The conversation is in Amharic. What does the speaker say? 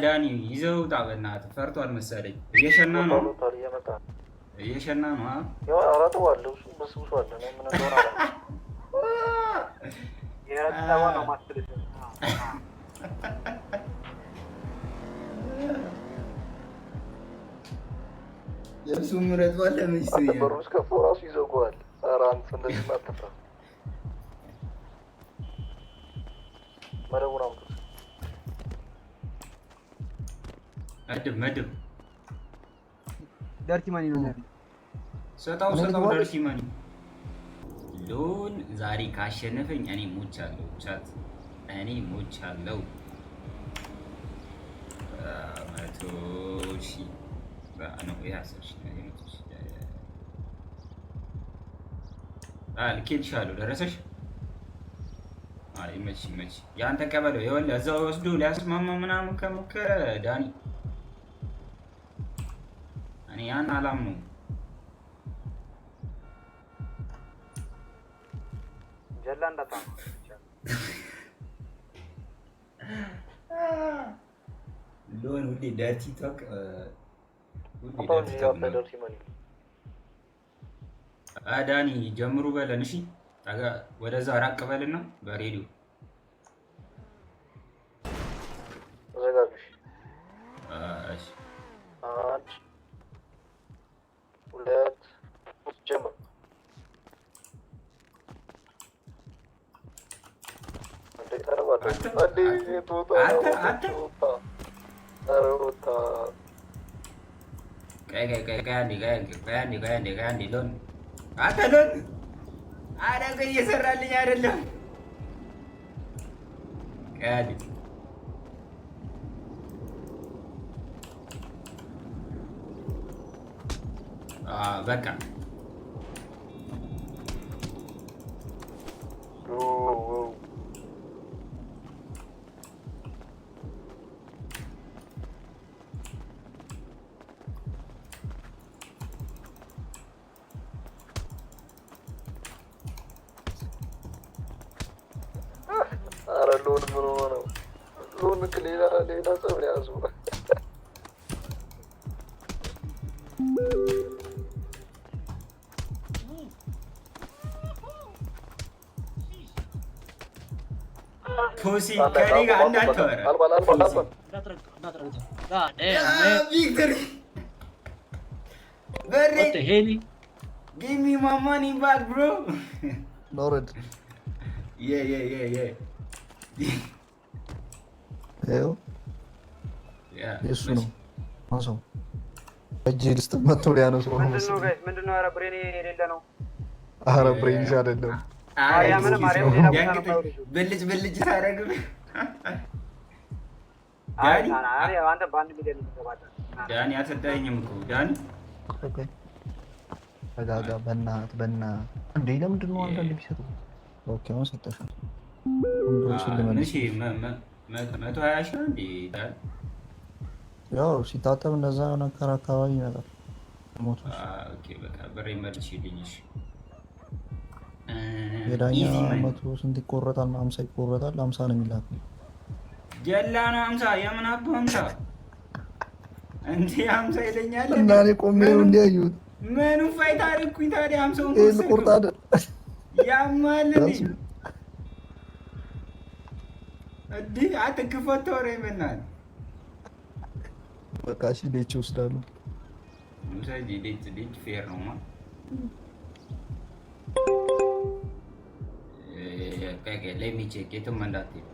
ዳኒ ይዘው ውጣ በእናትህ፣ ፈርቷል መሰለኝ። እየሸና ነው። ወጥቷል፣ ወጥቷል፣ እየመጣ ነው። እየሸና ነው። ያው አረጥቧል፣ ልብሱ በስብሷል። እኔ ምን እንደሆነ አላውቅም። የረጠበ ነው ማስልሽ። ልብሱ ምረጧል። አንተ በሩ እስከፍቶ ራሱ ይዘጋዋል። ኧረ አንተ እንደዚህ አትፍራ። መደቡን አምጡት። መድብ መድብ። Dirty money ነው ያለኝ። ሰጣው። እኔ ሰጣው። ልግባ? Dirty money ሎን ዛሬ ካሸነፈኝ እኔ ሞቻለሁ። Chat፣ እኔ ሞቻለሁ። 100,000 ነው፣ ይሄ 10,000 ነው። ይሄ 100,000 ልኬልሻለሁ። ደረሰሽ? ይመች ይመች። ያን ተቀበለው። ይኸውልህ እዛው ወስዶ ሊያስማማ ምናምን ከሞከረ ዳኒ እኔ ያን አላምነውም። ጀላ እንዳታ። ሎን ሁሌ dirty talk፣ ሁሌ አምጣው dirty እንጂ talk አንተ ነው። Dirty money። ዳኒ ጀምሩ በለን። እሺ ጠጋ ወደዛ ራቅ በልና በሬዲዮ። ተዘጋጁ። እሺ። እሺ። አንድ፣ ሁለት፣ ሶስት፣ ጀምር። እንዴ ቀርባለሁ። አንተ እንዴ ጦጣ። አንተ አንተ። ጦጣ፣ ኧረ ጦጣ። ቆይ ቆይ ቆይ ቆይ አንዴ፣ ቆይ አንዴ፣ ቆይ አንዴ፣ ቆይ አንዴ፣ ቆይ አንዴ። ሎን፣ አንተ ሎን፣ ኧረ ቆይ እየሰራልኝ አይደለም። ቆይ አንዴ። በቃ። ኦ፣ ኧረ ሎን ምን ሆኖ ነው? ሎን ሌላ ሌላ ጸብ ነው የያዘው። Pussy ከኔ ጋር እንዳታወራ። አልቋል፣ አልቋል፣ አልቋል። እንዳትረግጠው፣ እንዳትረግጠው። God damn, man. Victory በሬ። What the hell? Give me my money back, bro. ኖረድ። Yeah. ይኸው። የእሱ ነው። አንሳው። እጅ ልስጥ፣ መጥቶ ሊያነሳው ነው ምንድን ነው መሰለኝ። Guys? ምንድን ነው? ኧረ ብሬኔ የሌለ ነው። ኧረ ብሬንሽ አይደለም። ማርያምን፣ ማርያምን ሌላ ቦታ ነው የማየው ልጁ። ብልጭ ብልጭ ታደርግ። አይ ዳኒ። አይ፣ አንተ በ1 ሚሊዮን ትገባለህ። ዳኒ አልሰጠኸኝም እኮ ዳኒ። ቆይ ቆይ፣ ረጋጋ። በእናትህ በእናትህ። እንዴ ለምንድን ነው አንዳንድ የሚሰጠው? Okay አሁን ሰጠሽ። እሺ 120,000 ነው እንዴ ዳኒ? ያው ሲታጠብ እንደዛ ነገር አካባቢ ይመጣል። 100,000። Okay በቃ ብሬ መልሽልኝ። እሺ። የዳኛ Easy money። መቶ ስንት ይቆረጣል? 50 ይቆረጣል። 50 ነው የሚላከው። ጀላ ነው 50፣ የምን አባ 50 እንዴ? 50 ይለኛል። እና እኔ ቆሜ ነው እንዲያዩት። ምኑ fight አደረኩኝ ታዲያ 50ውን ይሄን ልቆርጥ አይደል? ያማል እንዴ? እንዴ አንተ ክፈት ተወረኝ በእናትህ። በቃ እሺ ሌች ይወስዳሉ። ውሰጂ፣ ሌች ሌች fair ነው ማ። ቆይ ቆይ let me check፣ የትም እንዳትሄድ።